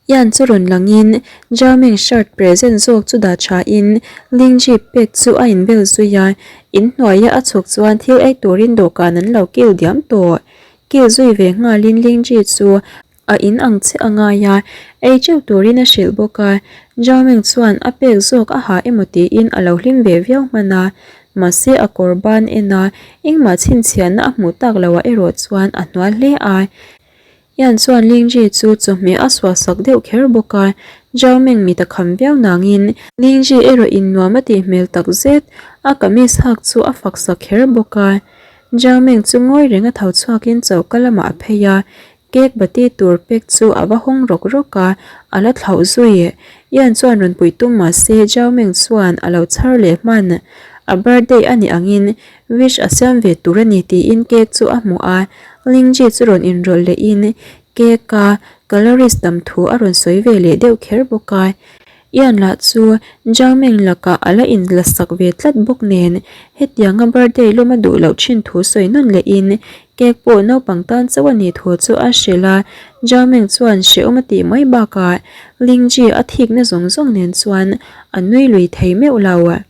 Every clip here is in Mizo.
Ian chu rawn langin Zhao Ming shirt present zawk chu dah thain Lingji pek chu a inbel zui a, inhnuaia a chhuk chuan thil ei turin dawhkan an lo kil diam tawh. Kil zui ve nghalin Lingji chu a in ang che a ngai a, ei teuh turin a hrilh bawk a. Zhao Ming chuan a pek zawk a ha emaw tiin a lo hlim ve viau hman a, mahse a kawr ban en a, engmah chhinchhiahna a hmuh tak loh ah erawh chuan a hnual hle a. Ian chuan Lingji chu chawhmeh a suahsak deuh kher bawk a, Zhao Meng mit a kham viau nangin Lingji erawh in nuam a tih hmel tak zet, a kamis hak chu a faksak kher bawk a. Zhao Meng chu ngawi reng a tho chhuakin choka lamah a phei a, cake bati tur pek chu a va hawng rawk rawk a, a la thlauh zui. Ian chuan rawn puih tum mah se Zhao Meng chuan a lo chhar leh hman. A birthday a nih angin Wish a siam ve tur a ni tiin cake chu a hmu a, Lingji chu rawn inrawlh lehin cake a calories tam thu a rawn sawi ve leh deuh kher bawk a. Ian lah chu Zhao Ming lakah a la inla sak ve tlat bawk nen hetianga birthday lawm a duh loh thin thu sawi nawn lehin cake pawh naupang tan chauh a nih thu chu a hrilh a. Zhao Ming chuan hrehawm a tih mai bakah Lingji a thikna zawng zawng nen chuan a nui lui thei meuh lo.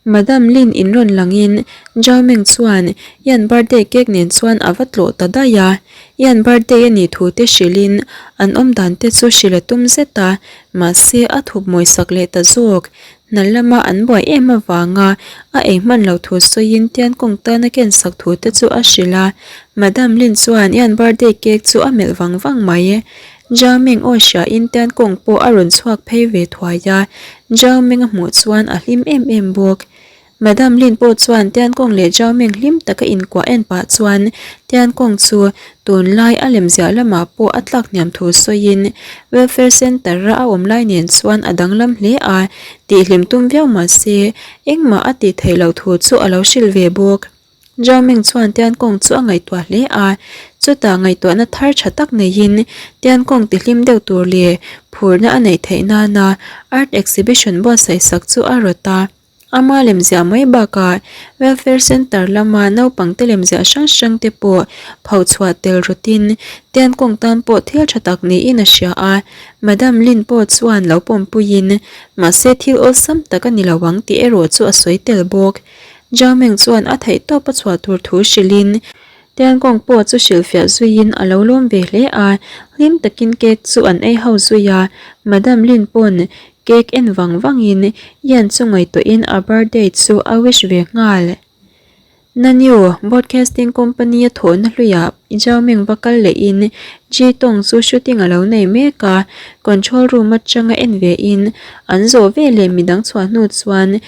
Madam Lin in rawn langin Zhao Meng chuan Ian birthday cake nen chuan a va tlawh ta daih a. Ian birthday a nih thu te hrilhin an awm dan te chu hrilh a tum zet a, mahse a thup mawi sak leh ta zawk. Hna lama an buai em avanga a ei hman loh thu sawiin Tiankawng tana ken sak thu te chu a hrilh a. Madam Lin chuan Ian birthday cake chu a melh vang vang mai. Zhao Meng aw hriain Tiankawng pawh a rawn chhuak phei ve thuai a, Zhao Meng a hmuh chuan a hlim em em bawk. Madam Lin pawh chuan Tiankawng leh Zhao Meng hlim taka inkuah en pah chuan Tiankawng chu tunlai a lemziah lamah pawh a tlak hniam thu sawiin Welfare Centre-a a awm lai nen chuan a danglam hle a, tihhlim tum viau mah se engmah a tih theih loh thu chu a lo hrilh ve bawk. Zhao Ming chuan Tiankong chu a ngaihtuah hle a, chutah ngaihtuahna thar tha tak neiin Tiankong tihlim deuh tur leh phurna a neih theih nana art exhibition buatsaih sak chu a rawt a. Ama lemziah mai bakah Welfare Centre lama naupangte lemziah hrang hrang te pawh phochhuah tel rawtin Tiankong tan pawh thil tha tak niin a hria a, Madam Lin pawh chuan lo pawmpuiin mahse thil awlsam tak a ni lo ang tih erawh chu a sawi tel bawk. Zhao Meng chuan a theihtawp a chhuah tur thu hrilhin Tiankong pawh chu hrilhfiah zuiin a lo lawm ve hle a, hlim takin cake chu an ei ho zui a, Madam Lin pawn cake en vang vangin Ian chu ngaihtuahin a birthday chu a wish ve nghal. Nanyu Broadcasting Company a thawhna hluiah Zhao Meng va kal lehin Ji Tong chu shooting a lo nei mek a, control room atanga en vein an zawh veleh midang chhuah hnu chuan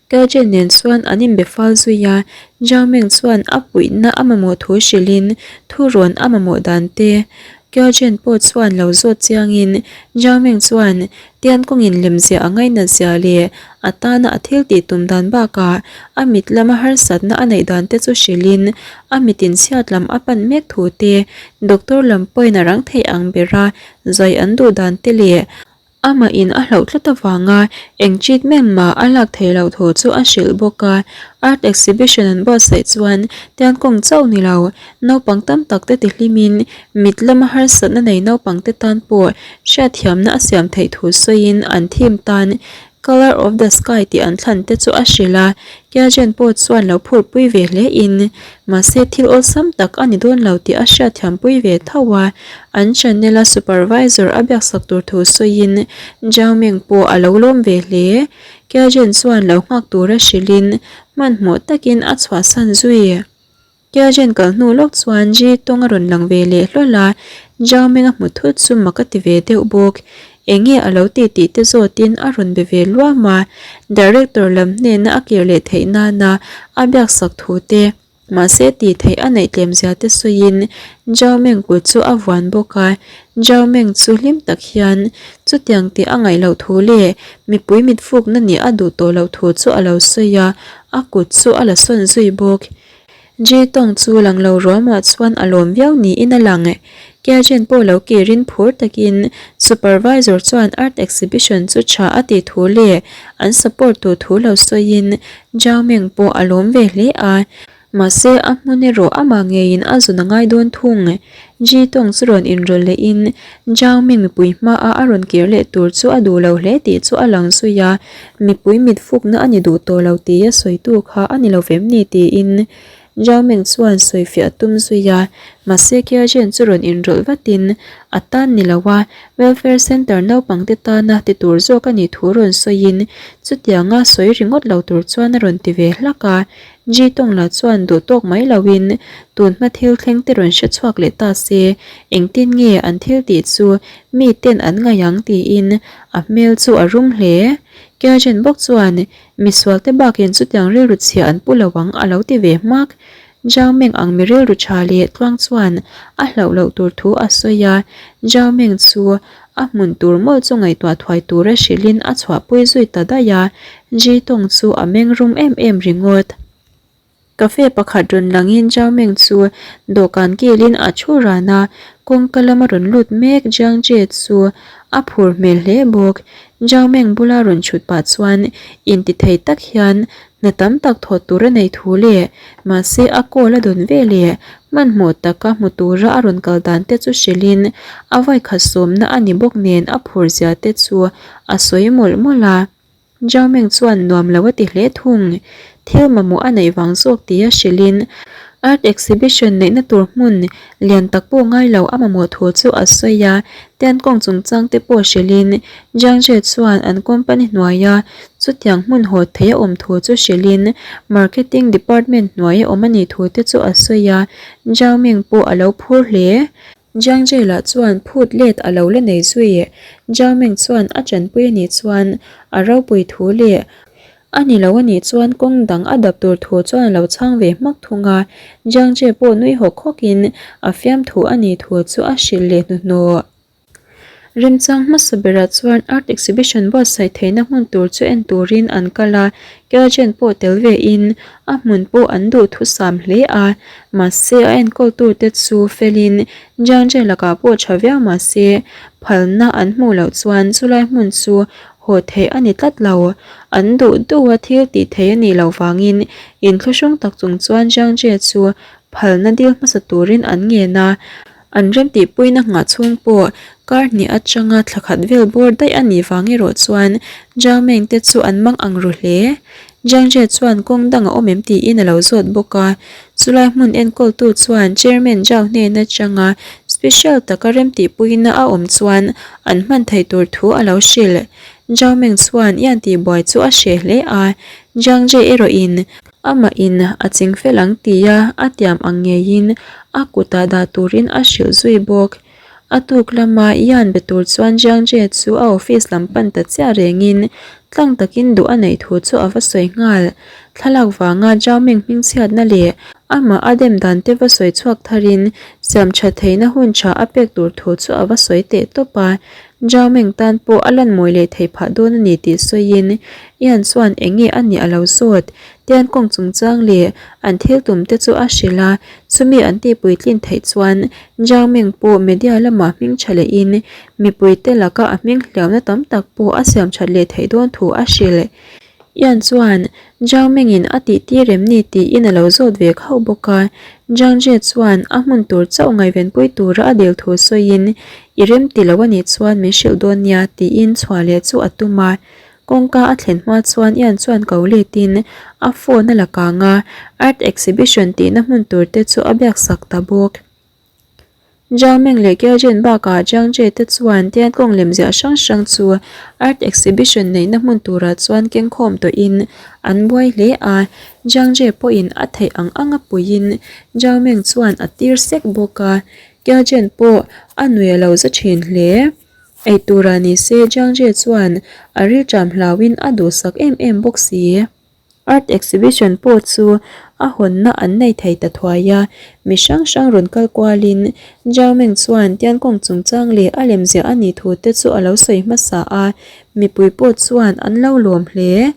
Kelchen nen chuan an inbe fal zui a, Zhao Meng chuan a puihna a mamawh thu hrilhin thurawn a mamawh dan te Kelchen pawh chuan lo zawt chiangin Zhao Meng chuan Tiankawngin lemziah a ngainat zia leh a tana a thil tih tum dan bakah a mit lama harsatna a neih dan te chu hrilhin a mitin chhiat lam a pan mek thu te doctor lam pawhin a rang theih ang bera zai an duh dan te leh Amah in a hlauh tlat avanga eng treatment mah a lak theih loh thu chu a hrilh bawk a. Art exhibition an buatsaih chuan Tiankawng chauh ni lo, naupang tam tak te tihlimin mit lama harsatna nei naupang te tan pawh hriatthiamna a siam theih thu sawiin an theme tan Colour of the Sky tih an thlan te chu a hrilh a. Kiajen pawh chuan lo phurpui ve hle in Mahse thil awlsam tak a ni dawn lo tih a hriatthiampui ve tho a, an channel a supervisor a biaksak tur thu sawiin Zhao Meng pawh a lo lawm ve hle. Kiajen chuan lo nghak tura hrilhin hmanhmawh takin a chhuahsan zui. Kiajen kal hnu lawk chuan Ji Tong a rawn lang ve leh hlawl a, Zhao Meng a hmu thut chu mak a ti ve deuh bawk. Enge a lo ti tih te zawtin a rawn be ve luam a, Director lam hnena a kir leh theih nana a biaksak thu te, mahse tih theih a neih tlem zia te sawiin Zhao Meng kut chu a vuan bawk a, Zhao Meng chu hlim tak hian chutiang tih a ngaih loh thu leh mipui mitfukna nih a duh tawh loh thu chu a lo sawi a, a kut chu a la sawn zui bawk. Ji Tong chu lang lo ruamah chuan a lawm viau niin a lang. Kiajen pawh lo kirin phur takin supervisor chuan art exhibition chu tha a tih thu leh an support tur thu lo sawiin Zhao Meng pawh a lawm ve hle a. Mahse, a hmun erawh amah ngeiin a zawn a ngai dawn thung. Ji Tong chu rawn inrawlh lehin Zhao Ming mipui hmaah a rawn kir leh tur chu a duh lo hle tih chu a lang zui a, mipui mit fukna a ni duh tawh lo tia sawitu kha a ni lo vem ni tiin Zhao Ming chuan sawifiah a tum zui a, mahse Kia Zhen chu rawn inrawlh vatin a tan ni lo a, Welfare Centre naupangte tana ti tur zawk a nih thu rawn sawiin chutianga sawi ringawt lo tur chuan a rawn ti ve hlak a. Ji Tong lah chuan duh tawk mai loin tun hma thil thleng te rawn hre chhuak leh ta se, engtin nge an thil tih chu mi ten an ngaih ang tiin a hmel chu a rum hle. Kiajen bawk chuan misual te bakin chutiang rilru chhia an pu lo ang a lo ti ve hmak. Zhao Meng ang mi rilru tha leh tluang chuan a hlauh loh tur thu a sawi a, Zhao Meng chu A hmun tur mawlh chu ngaihtuah thuai tura hrilhin a chhuahpui zui ta daih a, Ji Tong chu a meng rum em em ringawt. Cafe pakhat rawn langin Zhao Meng chu dawhkan kilin a thu ran a, kawngka lama rawn lut mek Jiang Jie chu a phur hmel hle bawk. Zhao Meng bula rawn chhut pah chuan intithei tak hian Hna tam tak thawh tur a nei thu leh mahse a call a dawn ve leh hmanhmawh taka hmu tura a rawn kal dan te chu hrilhin a vawikhat sawmna a ni bawk nen a phur zia te chu a sawi mawlh mawlh a. Zhao Meng chuan nuam lo a ti hle thung. Thil mamawh a neih vang zawk tia hrilhin Art exhibition neihna tur hmun lian tak pawh ngai lo a mamawh thu chu a sawi a, Tiankawng chungchang te pawh hrilhin Jiang Jie chuan an company hnuaia chutiang hmun haw thei a awm thu chu hrilhin marketing department hnuai a awm a nih thu te chu a sawi a, Zhao Ming pawh a lo phur hle. Jiang Jie lah chuan phut let a lo la nei zui. Zhao Ming chuan a tanpui a nih chuan a ropui thu leh A ni lo a nih chuan kawng dang a dap tur thu chuan a lo chhang ve hmak thung a, Jiang Jie pawh nui hawk hawk in a fiamthu a nih thu chu a hrilh leh hnuhnawh. Remchang hmasa berah chuan art exhibition buatsaih theihna hmun tur chu en turin an kal a, Kelgen pawh tel ve in a hmun pawh an duh thusam hle a, mahse a enkawl tur te chu felin Jiang Jie lakah pawh tha viau mahse phalna an hmuh loh chuan chulai hmun chu haw theih a ni tlat lo. An duh duh a thil tih theih a nih loh vangin inthlahrung tak chung chuan Zhang Jie chu phalna dil hmasa turin an ngen a. An remtihpuina nghah chhung pawh kar hnih atanga thla khat vel bawr daih a nih vang erawh chuan Zhang Meng te chu an mang ang ru hle. Zhang Jie chuan kawng dang a awm em tiin a lo zawt bawk a. Chulai hmun enkawltu chuan Chairman Zhao hnen atanga special taka remtihpuina a awm chuan an hman theih tur thu a lo hrilh. Zhao Meng chuan Ian tihbuai chu a hreh hle a, Zhang Jie erawhin amahin a ching fel ang tia a tiam ang ngeiin a kutah dah turin a hrilh zui bawk. A tuk lama Ian be tur chuan Jiang Jie chu a office lam pan ta chiah rengin tlang takin duh a neih thu chu a va sawi nghal. Thlalak vanga Zhao Ming hmingchhiatna leh amah a dem dan te va sawi chhuak tharin siam tha theihna hun tha a pek tur thu chu a va sawi teh tawp a. Zhao Ming tan pawh a lan mawi leh theih phah dawn a ni tih sawiin Ian chuan eng nge a nih a lo zawt. Tiankawng chungchang leh an thil tum te chu a hrilh a, chumi an tihpuitlin theih chuan Zhao Ming pawh media lamah hming tha lehin mipuite laka a hming hliamna tam tak pawh a siam that leh theih dawn thu a hrilh. Ian chuan Zhao Mingin a tih tir em ni tiin a lo zawt ve khauh bawk a, Zhang Jie chuan a hmun tur chauh ngaihvenpui tura a dil thu sawiin i rem ti lo a nih chuan min hrilh dawn nia tiin chhuah leh chu a tum a. Kawngka a thlen hma chuan Ian chuan ko letin a phone a la kang a, art exhibition tihna hmun tur te chu a biak sak ta bawk. Zhao Meng leh Kiao Jin bakah Zhang Jie te chuan Tiankawng lemziah hrang hrang chu art exhibition neihna hmun turah chuan keng khawm tawhin an buai hle a, Zhang Jie pawhin a theih ang anga puiin Zhao Meng chuan a tir sek bawk a, Kiao Jin pawh a nui a lo za thin hle. Eiturah ni se Jiang Jie chuan a rilṭam hlauhin a duhsak em em bawk si. Art exhibition pawh chu a hawnna an nei thei ta thuai a, mi hrang hrang rawn kal kualin Zhao Meng chuan Tiankawng chungchang leh a lemziah a nih thu te chu a lo sawi hmasa a, mipui pawh chuan an lo lawm hle.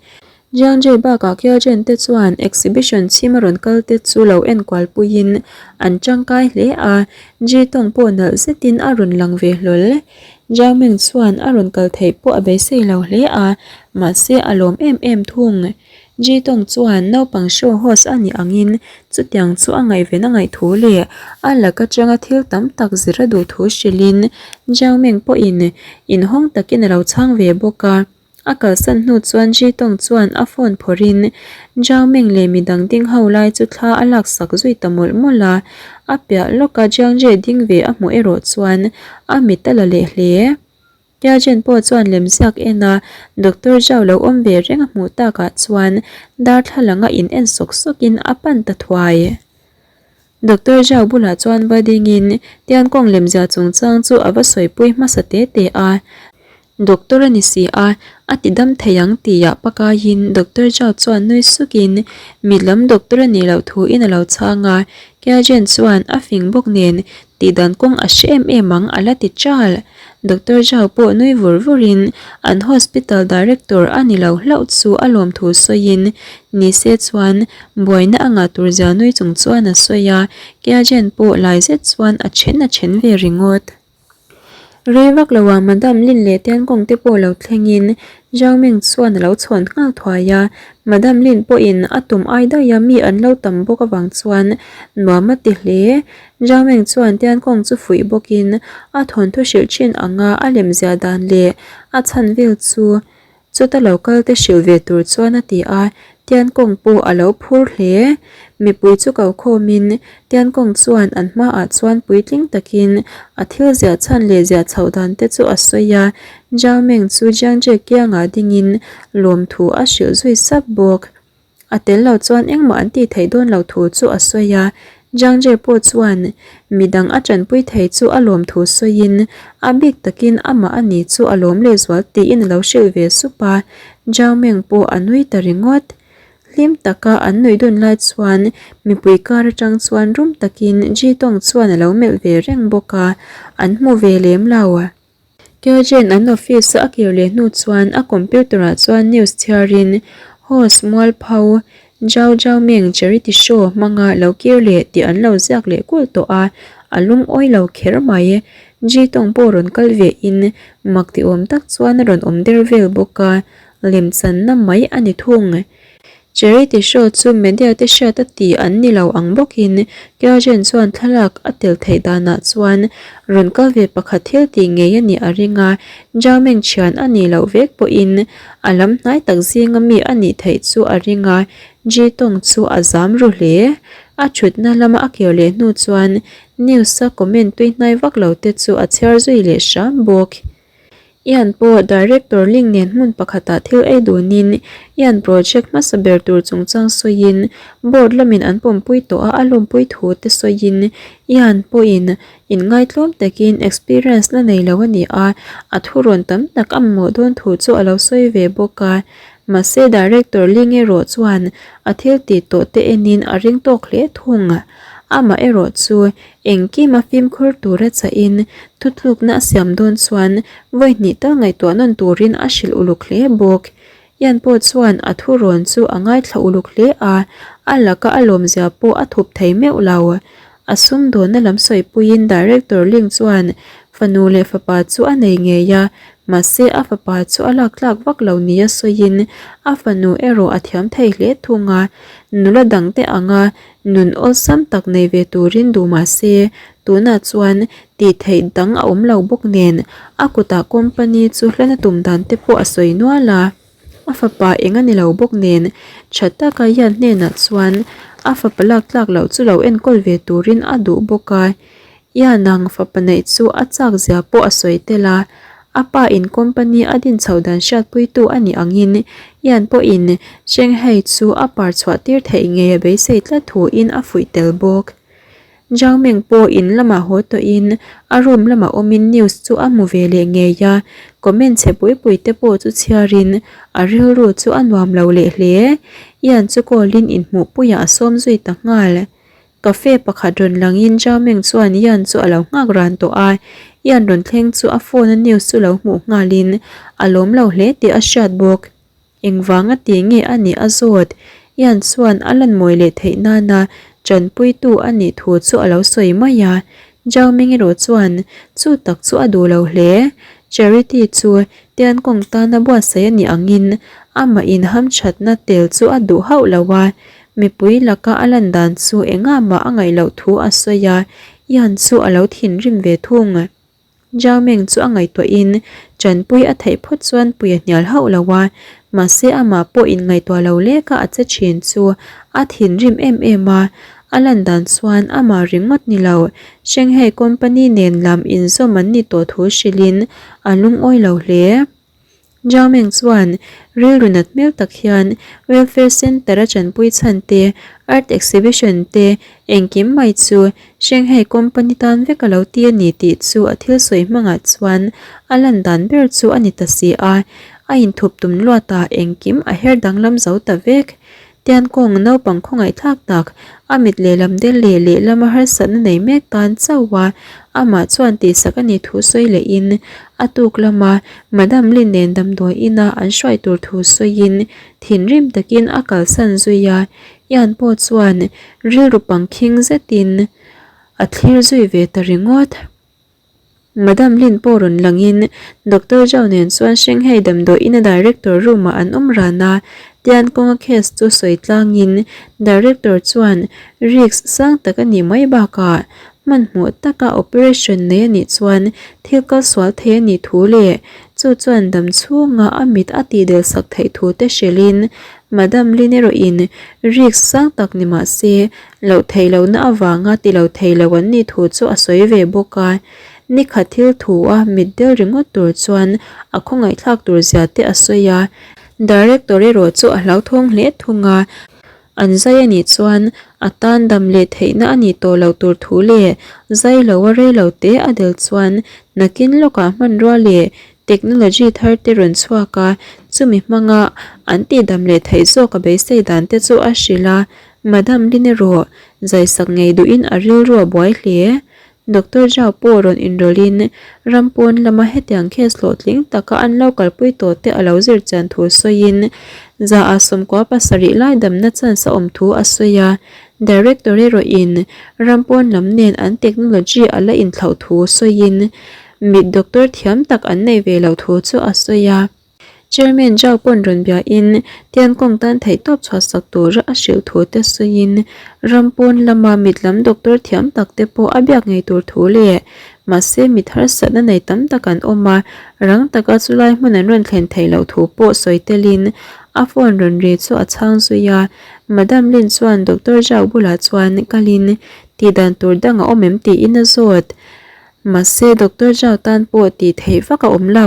Jiang Jie bakah Kiao Chen te chuan exhibition chhim a rawn kal te chu lo enkual puiin an tangkai hle a, Ji Tong pawh nalh zetin a rawn lang ve hlawl. Zhao Meng chuan a rawn kal theih pawh a beisei lo hle a, mahse a lawm em em thung. Jitong chuan naupang show host a nih angin chutiang chu a ngaihven a ngaih thu leh a lak atanga thil tam tak zir a duh thu hrilhin Jiang Meng pawhin inhawng takin a lo chhang ve bawk a. A kalsan hnu chuan Jitong chuan a phone phawrhin Jiang Meng leh midang ding ho lai chu thla a laksak zui ta mawlh mawlh a, a piah lawka Jiang Jie ding ve a hmuh erawh chuan a mit a la leh hle. Tiajen pawh chuan lemziak en a, Doctor Zhao lo awm ve reng a hmuh takah chuan darthlalang a in en sawk sawkin a pan ta thuai. Doctor Zhao bulah chuan va dingin Tiankawng lemzia chungchang chu a va sawipui hmasa te te a. Doctor a ni si a, a ti dam thei ang tihah pakaiin Doctor Zhao chuan nui sukin mit lam doctor a nih loh thuin a lo chhang a, Tiajen chuan a fing bawk nen tihdan kawng a hre em em ang a la ti chal. Doctor Zhao pawh nui vur vurin an hospital director a ni lo hlauh chu a lawmthu sawiin ni se chuan buaina a ngah tur zia nui chung chuan a sawi a, Kiajen pawh lai zet chuan a then a then ve ringawt. Rei vak loah Madam Lin leh Tiankawng te pawh lo thlengin Zhao Ming chuan a lo chhawn nghal thuai a, Madam Lin pawhin a tum ai daih a mi an lo tam bawk avang chuan nuam a ti hle. Zhao Meng chuan Tiankawng chu fuih bawkin a thawnthu hrilh thin anga a lemziah dan leh a chhan vel chu chuta lo kal te hrilh ve tur chuan a ti a, Tiankawng pawh a lo phur hle. Mipui chu ko khawmin Tiankawng chuan an hmaah chuan puitling takin a thil ziah chhan leh ziah chhoh dan te chu a sawi a, Zhao Meng chu Jiang Jie kiangah dingin lawmthu a hrilh zui sap bawk. A tel lo chuan engmah an tih theih dawn lo thu chu a sawi a, Zhang Jie pawh chuan midang a tanpui thei chu a lawm thu sawiin a bik takin amah a ni chu a lawm lehzual tiin a lo hrilh ve sup a, Zhao Meng pawh a nui ta ringawt. Hlim taka an nuih dun lai chuan mipui kar atang chuan rum takin Ji Tong chuan a lo melh ve reng bawk a, an hmu ve lem lo. Kyogen an office a kir leh hnu chuan a computer ah chuan news chhiarin host Mualpho Zhao Zhaoming charity show hmanga lo kir leh tih an lo ziak leh kulh tawh a, a lungawi lo kher mai. Ji Tong pawh rawn kal ve in mak ti awm tak chuan a rawn awm der vel bawk a, lemchanna mai a ni thung. Charity show chu media te hriat a ti an ni lo ang bawkin Kyogen chuan thlalak a tel theih danah chuan rawn kal ve pakhat thil tih ngei a nih a ring a, Zhao Meng thian a nih loh vek pawhin a lam hnai tak zinga mi a nih theih chu a ring a, Ji Tong chu a zam ru hle. A thutna lama a kir leh hnu chuan news a comment tui hnai vak lo te chu a chhiar zui leh hram bawk. Ian pawh Director Ling nen hmun pakhatah thil ei dunin Ian project hmasa ber tur chungchang sawiin board lamin an pawmpui tawh a, a lawmpui thu te sawiin Ian pawhin inngaitlawm takin experience la nei lo a ni a, a thurawn tam tak a mamawh dawn thu chu a lo sawi ve bawk a. Mahse Director Ling erawh chuan a thil tih tawh te enin a ring tawk hle thung. Amah erawh chu Engkim a fimkhur tura chahin thutlukna a siam dawn chuan vawi hnih tal ngaihtuah nawn turin a hrilh uluk hle bawk. Ian pawh chuan a thurawn chu a ngaithla uluk hle a, a laka a lawmzia pawh a thup thei meuh lo. A sumdawnna lam sawipuiin Director Ling chuan fanu leh fapa chu a nei ngei a, mahse a fapa chu a lak tlak vak lo nia sawiin a fanu erawh a thiam thei hle thung a, nula dangte anga Nun awlsam tak nei ve turin duh mah se, tunah chuan tih theih dang a awm lo bawk nen a kutah company chu hlana tum dan te pawh a sawi nual a. A fapa eng a ni lo bawk nen tha taka hian hnenah chuan a fapa lak tlak loh chu lo enkawl ve turin a duh bawk a. Ian ang fapa neih chu a chak zia pawh a sawi tel a, a pa in company a din chhoh dan hriatpuitu a nih angin Ian pawhin Shanghai chu a par chhuah tir theih ngei a beisei tlat thuin a fuih tel bawk. Zhang Meng pawh in lamah haw tawhin a room lamah awmin news chu a hmu ve leh ngei a, comment chhe pui pui te pawh chu chhiarin a rilru chu a nuam lo leh hle. Ian chu call in inhmuhpuiah a sawm zui ta nghal. Cafe pakhat rawn langin Zhao Meng chuan Yan chu a lo nghak ran tawh a, Yan rawn thleng chu a phone a news chu lo hmuh nghalin a lawm lo hle tih a hriat bawk. Engvanga ti nge a nih a zawt? Yan chuan a lan mawi leh theih nana tanpuitu a nih thu chu a lo sawi mai a, Zhao Meng erawh chuan chu tak chu a duh lo hle. Charity chu Tiankawng tana buatsaih a nih angin Amah in hamthatna tel chu a duh hauh lo a, mipui laka a lan dan chu engah mah a ngaih loh thu a sawi a, Ian chu a lo thinrim ve thung. Zhao Meng chu a ngaihtuahin tanpui a theih phawt chuan pui a hnial hauh lo a, mahse amah pawh inngaihtuah lo leka a che thin chu a thinrim em em a, a lan dan chuan amah ringawt ni lo Shanghai company nen lam inzawm an ni tawh thu hrilhin a lungawi lo hle. Zhao Meng chuan rilru nat hmel tak hian Welfare Centre a chanpui chhan te, Art Exhibition te, engkim mai chu Shanghai Company tan vek a lo ti a ni tih chu a thil sawi hmangah chuan a lan dan ber chu a ni ta si a, a inthup tum luatah engkim a her danglam zo ta vek. Tiankawng naupang khawngaihthlak tak, a mit lehlam del leh lehlama harsatna nei mek tan chauh a, amah chuan tihsak a nih thu sawi lehin a tuk lama Madam Lin nen damdawi ina an hruai tur thu sawiin thinrim takin a kalsan zui a, Ian pawh chuan rilru pangkhing zetin a thlir zui ve ta ringawt. Madam Lin pawh rawn langin Doctor Zhao nen chuan Shanghai damdawi ina director room ah an awm ran a, Tian kawnga case chu sawi tlangin director chuan risk sang tak a nih mai bakah hmanhmawh taka operation nei a nih chuan thil kal sual thei a nih thu leh chu chuan dam chhunga a mit a tihdel sak theih thu te hrilhin Madam Lin erawhin risk sang tak ni mah se Loh theih lohna avanga ti lo thei lo an nih thu chu a sawi ve bawk a, nikhat thil thu a mit del ringawt tur chuan a khawngaihthlak tur zia te a sawi a, Director erawh chu a hlauthawng hle thung a, an zai a nih chuan a tan dam leh theihna a nih tawh loh tur thu leh zai lo a rei lo te a del chuan nakin lawkah hmanrua leh technology thar te rawn chhuak a, chumi hmanga an tihdam leh theih zawk a beisei dan te chu a hrilh a. Madam Lin erawh zaisak ngei duhin a rilru a buai hle. Doctor Zhao pawh rawn inrawlhin ram pawn lama hetiang case hlawhtling taka an lo kalpui tawh te a lo zir chian thu sawiin za ah 97 lai damna chance a awm thu a sawi a. Director erawhin ram pawn lam nen an technology a la inthlauh thu sawiin mit doctor thiam tak an nei ve loh thu chu a sawi a. Chairman Zhao pawn rawn biain Tiankawng tan theihtawp chhuahsak tura a hrilh thu te sawiin ram pawn lama mit lam doctor thiam tak te pawh a biak ngei tur thu leh mahse mit harsatna nei tam tak an awm a, rang taka chulai hmun an rawn thlen theih loh thu pawh sawi telin a phone rawn ri chu a chhang zui a. Madam Lin chuan Doctor Zhao bulah chuan kalin tihdan tur dang a awm em tiin a zawt. Mahse Doctor Zhao tan pawh tih theih vak a awm lo.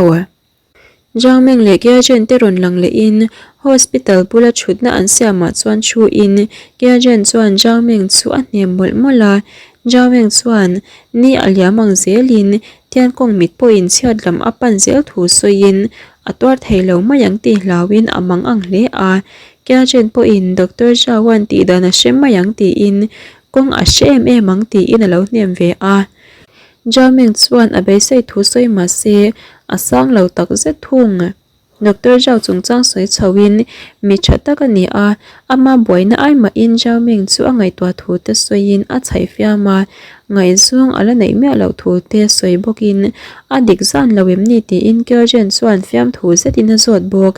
Zhang Meng leh Kia Jen te rawn lang lehin hospital bula thutna an siamah chuan thu in Kia Jen chuan Zhang Meng chu a hnem mawlh mawlh a, Zhang Meng chuan ni a liam ang zelin Tiankawng mit pawhin chhiat lam a pan zel thu sawiin a tuar thei lo mai ang tih hlauhin a mang ang hle a, Kia Jen pawhin Doctor Zhao-a'n tihdan a hre mai ang tiin kawng a hre em em ang tiin a lo hnem ve a. Zhao-Ming chuan a beisei thu sawi mah se, a sang lo tak zet thung. Doctor Zhao chungchang sawi chhoin mi tha tak a ni a, ama buaina ai mahin Zhao-Ming chu a ngaihtuah thu te sawiin a chhaih fiam a, ngaihzawng a la neih miah loh thu te sawi bawkin a dik zan lo em ni tiin Kyojin chuan fiamthu zetin a zawt bawk.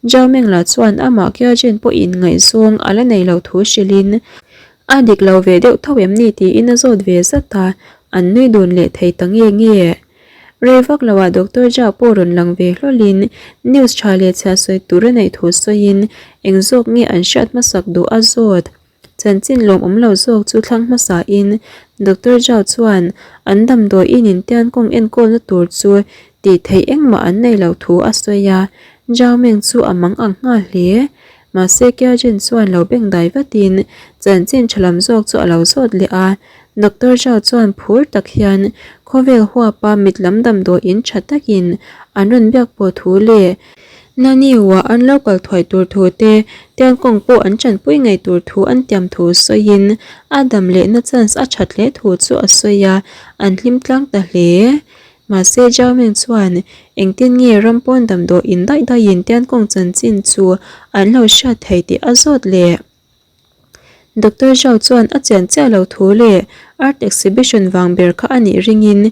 Zhao-Ming lah chuan amah Kyojin pawhin ngaihzawng a la neih loh thu hrilhin A dik lo ve deuh tho em ni tiin a zawt ve zat a, an nui dun leh thei ta nge nge. Rei vak loah Doctor Jha pawh rawn lang ve hlawlin news tha leh chhia sawi tur a neih thu sawiin eng zawk nge an hriat hmasak duh a zawt. Chanchin lawmawm lo zawk chu thlang hmasain Doctor Jha chuan an damdawi in intian kawng enkawlna tur chu tih theih engmah an nei lo thu a sawi a, Jha Meng chu a mang ang nghal hle. Mahse Kyajin chuan lo beng dai vatin chanchin tha lam zawk chu a lo zawt leh a, Doctor Zhao chuan phur tak hian khawvel huapa mit lam damdawiin tha takin an rawn biak pawh thu leh Naniua an lo kal thuai tur thu te Tiankawng pawh an tanpui ngei tur thu an tiam thu sawiin a dam lehna chance a that hle thu chu a sawi a, an hlim tlang ta hle. Mahse Zhao Meng chuan engtin nge ram pawn damdawi in daih daihin Tiankawng chanchin chu an lo hriat thei tih a zawt leh. Doctor Zhao chuan a chian chiah lo thu leh art exhibition vang ber kha a nih ringin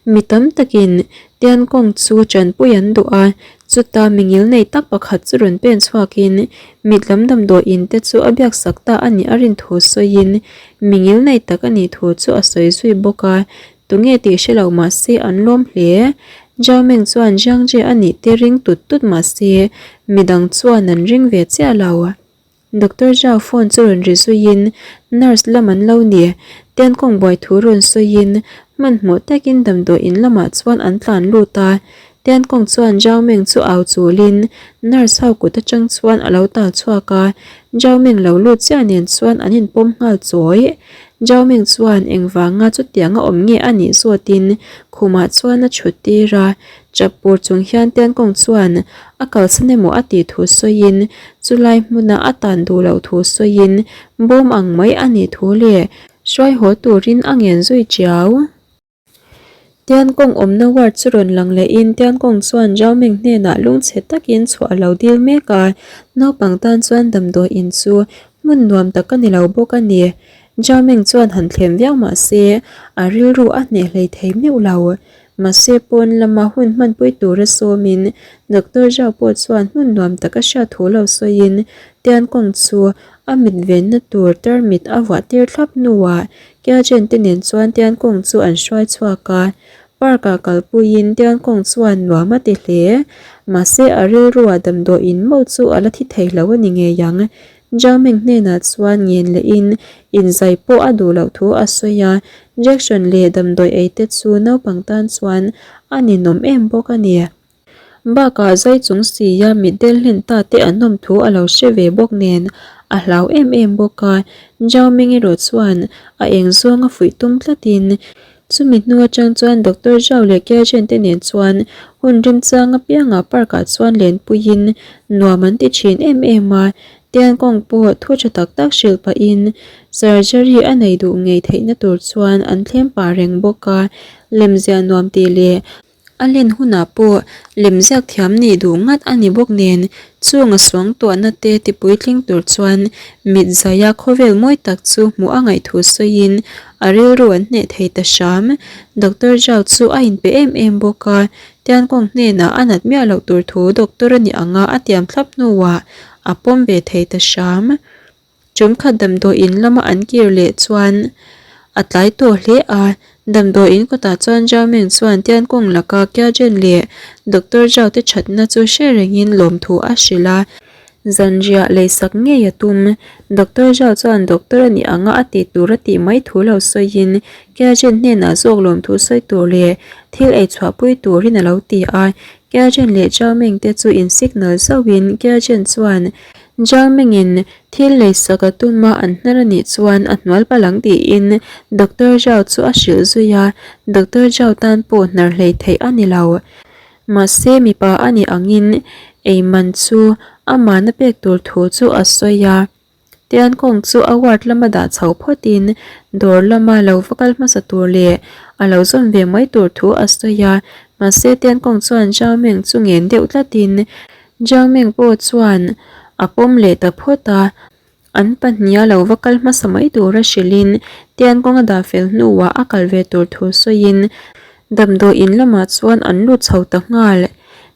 mi tam takin Tiankawng chu tanpui an duh a, chuta mingil nei tak pakhat chu rawn pen chhuakin mit lam damdawiin te chu a biak sak ta a nih a rin thu sawiin mingil nei tak a nih thu chu a sawi zui bawk a, tunge tih hre lo mah se an lawm hle. Zhao Meng chuan Zhang Jie a nih te ring tut tut mah se midang chuan an ring ve chiah lo. Doctor Zhao phone chu rawn ri zuiin nurse lam an lo ni. Tiankawng buai thu rawn sawiin hmanhmawh takin damdawi in lamah chuan an tlan lut a. Tiankawng chuan Zhao Meng chu au chulin nurse ho kut atang chuan a lo tal chhuak a. Zhao Meng lo lut chiah nen chuan an inpawm nghal chawi. Zhao Meng chuan engvanga chutianga awm nge a nih zawtin khumah chuan a chhut tir a. Chap pur chung hian Tiankawng chuan a kalsan emaw a tih thu sawiin chulai hmuna a tan duh loh thu sawiin bawm ang mai a nih thu leh hruai haw turin a ngen zui chiau. Tiankawng awmna ward chu rawn lang lehin Tiankawng chuan Zhao Meng hnenah lungchhe takin chhuah a lo dil mek a, naupang tan chuan damdawi in chu hmun nuam tak a ni lo bawk a ni. Zhao Meng chuan han thlem viau mah se a rilru a hneh hlei thei meuh lo. Mahse pawn lama hun hmanpui tura sawmin Doctor Zhao pawh chuan hmun nuam tak a hriat thu lo sawiin Tiankawng chu a mit venna tur tarmit a vuah tir thlap hnuah Kiachen te nen chuan Tiankawng chu an hruai chhuak a. Park ah kalpuiin Tiankawng chuan nuam a ti hle. Mahse a rilruah damdawiin mauh chu a la thi thei lo a ni ngei ang. Zhao Meng hnenah chuan ngen lehin inzai pawh a duh loh thu a sawi a, Jackson leh damdawi ei te chu naupang tan chuan a ninawm em bawk a ni. Bakah zai chung sia mitdel hlen ta te an awm thu a lo hre ve bawk nen a hlau em em bawk a, Zhao Meng erawh chuan a eng zawng a fuih tum tlatin Chumi hnu atang chuan Doctor Zhao leh Kiachen te nen chuan hun remchang apiangah park ah chuan lenpuiin nuam an ti thin em em a, Tiankawng pawh thu tha tak tak hrilh pahin surgery a nei duh ngei theihna tur chuan an thlem pah reng bawk a, lemziah nuam tih leh A len hunah pawh lemziak thiam nih duh ngat a ni bawk nen, chung a suang tuahna te tipuitling tur chuan mit zaia khawvel mawi tak chu hmuh a ngaih thu sawiin a rilru an hneh thei ta hram. Doctor Zhao chu a inpe em em bawk a, Tiankawng hnenah a nat miah loh tur thu doctor a nih anga a tiam thlap hnuah a pawm ve thei ta hram. Ṭumkhat damdawiin lama an kir leh chuan a tlai tawh hle a, damdawiin kawtah chuan Zhao Meng chuan Tiankawng laka Kiajen leh Doctor Zhao te ṭhatna chu hre rengin lawmthu a hrilh a, zanriah leisak ngei a tum. Doctor Zhao chuan doctor a nih anga a tih tur a tih mai thu lo sawiin Kiajen hnenah zawk lawmthu sawi tur leh thil ei chhuahpui turin a lo ti a, Kiajen leh Zhao Meng te chu in signal zauhin Kiajen chuan Zhao Mengin Thil leisak a tum a an hnar a nih chuan a hnual palh ang tiin Doctor Zhao chu a hrilh zui a, Doctor Zhao tan pawh hnar hlei theih a ni lo. Mahse mipa a nih angin ei man chu amahna pek tur thu chu a sawi a. Tiankawng chu a ward lama dah chho phawtin dawr lama lo va kal hmasa tur leh a lo zawn ve mai tur thu a sawi a, mahse Tiankawng chuan Zhao Meng chu ngen deuh tlatin Jiang Meng pawh chuan a pawm leh ta phawt a, an pahniha lo va kal hmasa mai tura hrilhin Tiankawng a dah fel hnuah a kal ve tur thu sawiin damdawi in lamah chuan an lut chho ta nghal.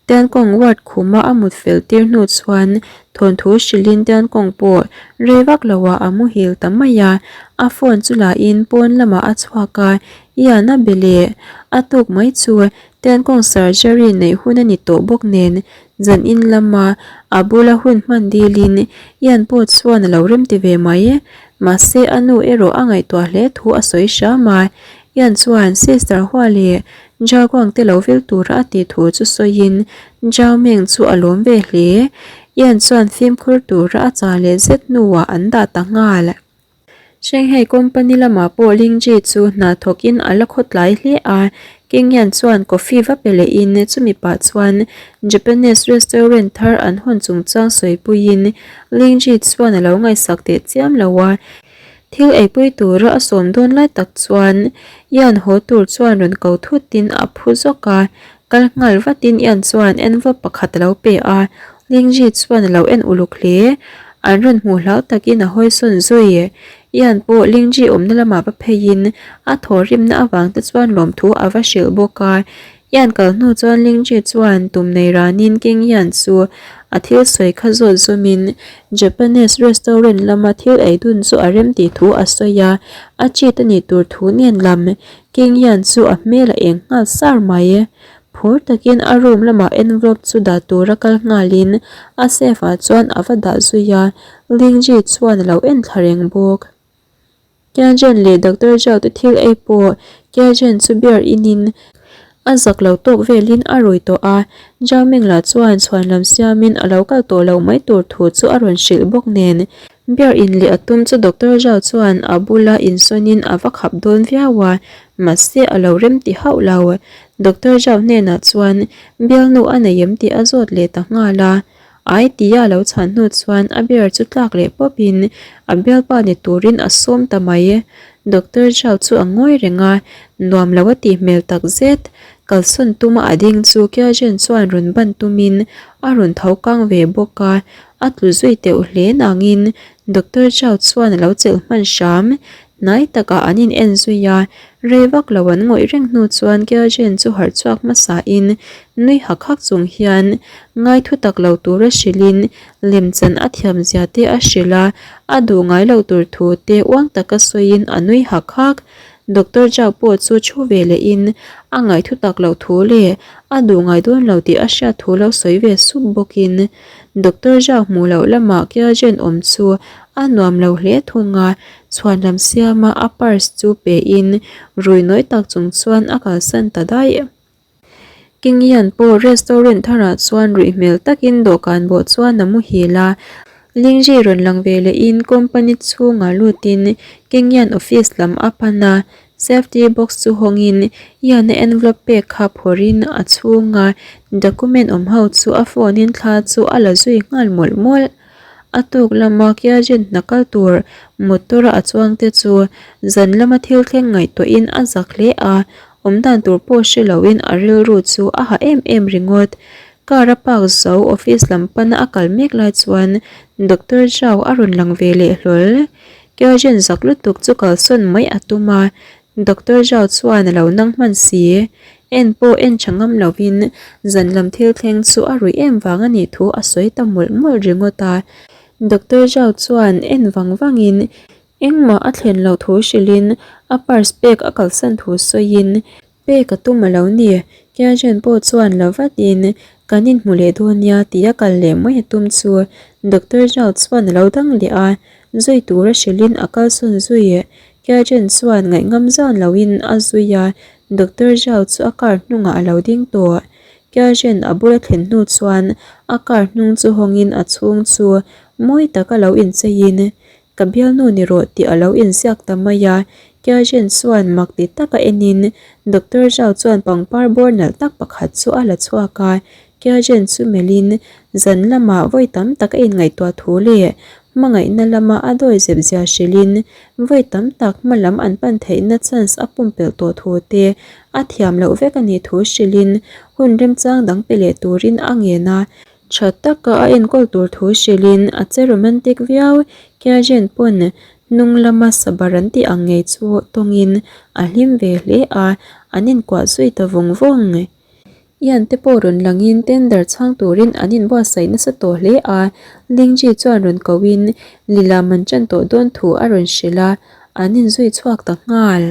Tiankawng ward khuma a mut fel tir hnu chuan thawnthu hrilhin Tiankawng pawh rei vak loah a muhil ta mai a, a phone chu lahin pawn lamah a chhuak a, Ian a be leh a tuk mai chu Tiankawng surgery neih hun a ni tawh bawk nen, zan in lama a bula hun hman dilin Ian pawh chuan a lo rem ti ve mai. Mahse a nu erawh a ngaihtuah hle thu a sawi hram a, Ian chuan Sister Hua leh Zhao Guang te lo vil tura a tih thu chu sawiin Zhao Meng chu a lawm ve hle. Ian chuan fimkhur tura a chah leh zet hnuah an dah ta nghal. Shanghai company lamah pawh Lingji chu hna thawkin a la khawtlai hle a, Kingyan chuan coffee va pe lehin chumi pah chuan Japanese restaurant thar an hawn chungchang sawipuiin Lingji chuan a lo ngaihsak teh chiam lo a, thil eipui tura a sawm dawn lai tak chuan Yan haw tur chuan rawn ko thutin a phu zawk a, Kal nghal vatin Ian chuan envelope pakhat a lo pe a, Lingji chuan a lo en uluk hle. An rawn hmuh hlau takin a hawi sawn zui. Ian pawh Lingji awmna lamah va pheiin a thawhrimna avang te chuan lawmthu a va hrilh bawk a. Ian kal hnu chuan Lingji chuan tum nei ranin King Yan chu a thil sawi kha zawt zawmin Japanese restaurant lama thil ei dun chu a rem tih thu a sawi a, a cheat a nih tur thu nen lam King Yan chu a hmel a eng nghal sar mai. Phur takin a room lamah envelope chu dah tura kal nghalin a safe ah chuan a va dah zui a, Lingji chuan a lo en thla reng bawk. Kiajen leh Doctor Zhao te thil ei pawh Kiajen chu beer inin a zak lo tawk velin a rui tawh a, Zhao Ming lah chuan chhuan lam siamin a lo kal tawh lo mai tur thu chu a rawn hrilh bawk nen. Beer in leh a tum chu Doctor Zhao chuan a bula insawnin a va khap dawn viau a, mahse a lo rem ti hauh lo. Doctor Zhao hnenah chuan bialnu a nei em tih a zawt leh ta nghal a. Ai tia a lo chhan hnu chuan a bear chu tlak leh pawp in a bialpa ni turin a sawm ta mai. Doctor Zhao chu a ngawi reng a, nuam lo a tih hmel tak zet. Kalsawn tuma a ding chu Kiajen chuan rawn ban tumin a rawn tho kang ve bawk a, a tlu zui teuh hle nangin Doctor Zhao chuan a lo chelh hman hram. Hnai takah an in en zui a, rei vak lo an ngawih reng hnu chuan Kiajen chu harh chhuak hmasa in nui hak hak chung hian ngai thu tak lo tura hrilh in lemchan a thiam zia te a hrilh a, a duh ngai lo tur thu te uang taka sawi in a nui hak hak. Doctor Zhao pawh chu thu ve leh in a ngai thu tak loh thu leh a duh ngai dawn lo tih a hriat thu lo sawi ve sup bawk in Doctor Zhao hmuh loh lamah Kiajen awm chu a nuam lo hle thung a, Chhuanlam siama a purse chu pe in rui nawi tak chung chuan a kalsan ta daih. King Yan pawh restaurant tharah chuan ruih hmel takin dawhkan bawh chuan a muhil a. Lingji rawn lang ve lehin company chhungah lutin King Yan office lam a pan a, safety box chu hawngin Yan-a envelope pek kha phawrhin a chhunga document awm ho chu a phone in thla chu a la zui nghal mawlh mawlh. A tuk lama Kiajen hna kal tur motor a a chuang te chu zan lama thil thleng ngaihtuahin a zak hle a, awm dan tur pawh hre loin a rilru chu a ha em em ringawt. Car a park zo office lam pana a kal mek lai chuan Doctor Zhao a rawn lang ve leh hlawl. Kiajen zak lutuk chu kalsawn mai a tum a, Doctor Zhao chuan a lo nang hman si. En pawh en tha ngam lovin zan lam thil thleng chu a ruih em vang a nih thu a sawi ta mawlh mawlh ringawt a. Doctor Zhao chuan en vang vangin engmah a thlen loh thu hrilhin a purse pek a kalsan thu sawiin pek a tum a lo ni. Kiajen pawh chuan la vatin kan inhmu leh dawn nia tih a kal leh mai a tum chu Doctor Zhao chuan a lo dang leh a, zui tura hrilhin a kalsawn zui. Kiajen chuan ngaihngam zan loin a zui a, Doctor Zhao chu a car hnungah a lo ding tawh. Kiajen a bula thlen hnu chuan a car hnung chu hawngin a chhung chu mawi taka lo incheiin Ka bialnu ni rawh tih a lo inziak ta mai a. Kiajen chuan mak ti taka enin Doctor Zhao chuan pangpar bawr nalh tak pakhat chu a la chhuak a. Kiajen chu melhin zan lamah vawi tam tak a inngaihtuah thu leh hmangaihna lama a dawi zep zia hrilhin vawi tam tak hma lam an pan theihna chance a pumpelh tawh thu te a thiam loh vek a nih thu hrilhin hun remchang dang pe leh turin a ngen a. Tha taka a enkawl tur thu hrilhin a che romantic viau. Kiajen pawn hnung lama sabar an tih ang ngei chu tawngin a hlim ve hle a, an inkuah zui ta vawng vawng. Ian te pawh rawn langin tender chhang turin an inbuatsaih nasa tawh hle a, Lingji chuan rawn kohin Lila man ṭan tawh dawn thu a rawn hrilh a, an inzui chhuak ta nghal.